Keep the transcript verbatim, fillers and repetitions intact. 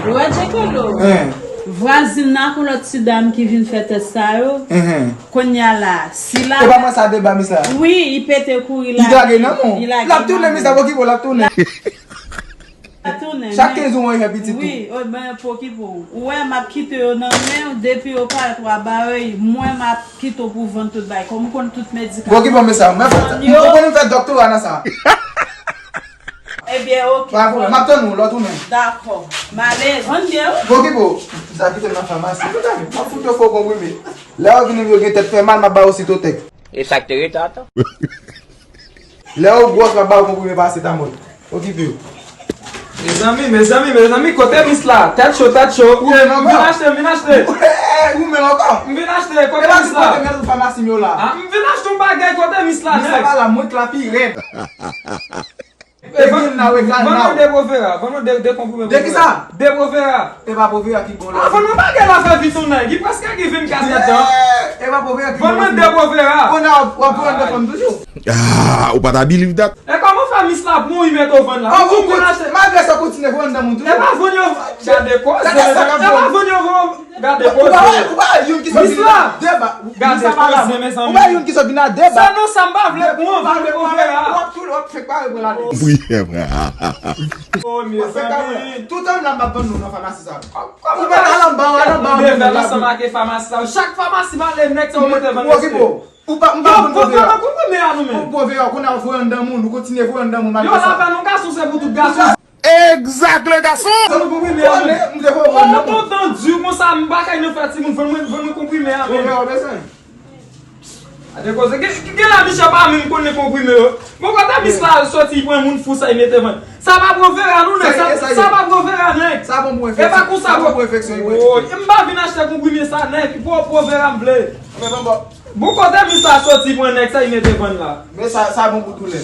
Wè Djekolo, vwazin nan ak yon lòt ti dam ki vin fè tès sa yo, kounye a la, sila... E pa mwen sa deba, mis la. Wi, li pete kouri la. Li lage nan men w. L ap tounen, mis la, okipe w, l ap tounen. L ap tounen. Chak kenz ou mwen fè pitit tou. Wi, o, ben, pokipo. Ou wè, m ap kite yo nan men w, depi yo parèt, w a ba yo, mwen, m ap kite w pou vann tout bagay. Kòm ou konn tout medikaman. Pokipo, mis la. Mwen konn m fè doktora nan sa. Ebyen, oke. Pa pwoblèm, m ap tann ou lè w tounen. Dakò. M ale, vann byen, wi. Okipe w. Sa kite m nan famasi. M ap fout yo fo konprime. Lè yo vini, yo gen tèt fè mal, m ap ba yo sitotèk. E sa k te rete atann. Lè yo gwòs, m ap ba yo konprime parasetamòl. Okipe w. Mezanmi, mezanmi, mezanmi, kote mis la? Tèt cho, tèt cho. Ou menm ankò? M vin achte, m vin achte. Ou menm ankò? M vin achte, kote mis la? Kote mèt famasi m yo la? Ah, m vin achte yon bagay, kote mis la, nèg? Mis la pa la, mwen k la pi rèd. Vann mwen de Provera, vann mwen de, de konprime. De ki sa? De Provera. E pa Provera ki bon la. Ah, vann mwen bagay la fè vit yon nèg. Li prèske gen vennkat èdtan. E pa Provera ki bon la. Vann mwen de Provera. Kounye a w ap pran nan fanm toujou. Ah, ou pa ta believe that. E kòman fè mis la pou yon imèt ou vann la? Ou konn achte. Malgre sa, kontinye vann nan moun toujou. E pa vann yo. Gade koze. E pa vann yo vann. Gade koze. Ou pa wè youn ki sot vin nan de ba. Gade koze, mezanmi. Ou pa youn ki sot vin nan de ba. Se nan sa m pa vle pran, vann Provera. W ap tou, w ap fèk pa repran la. Wi, se vre. Oh, mezanmi. Tout an la m ap vann nou nan famasi sa. Ou mèt al anba, al anba. Ou mèt al ansanm ak famasi sa. Chak famasi m ale, nèg sa ou mete vann respè. Ou pa, m pa vann Provera. Konprime a nou menm. Provera, ou konn al voye anndan moun, ou kontinye voye anndan moun malgre sa. Yo la pa non gason, se pou tout gason. Exact, le garçon. Konprime a nou. M te voye anndan moun. Kontan di konsa, m pa kay nan fè timoun, vann mwen, vann mwen konprime a menm. Provera, ou bezwen. Ade koze, gen, gen la misye pa menm konnen konprime yo. Bon, kote mis la soti, li pran moun fou sa, li mete vann. Sa pa Provera non, nèg. Sa, sa pa Provera, nèg. Sa bon pou enfeksyon. E pa konsa, sa bon pou enfeksyon, li pran. Oh, m pa vin achte konprime sa, nèg. Provera m vle. Bon, kote mis la soti, pran nèg sa, li mete vann la. Men sa, sa bon pou doulè.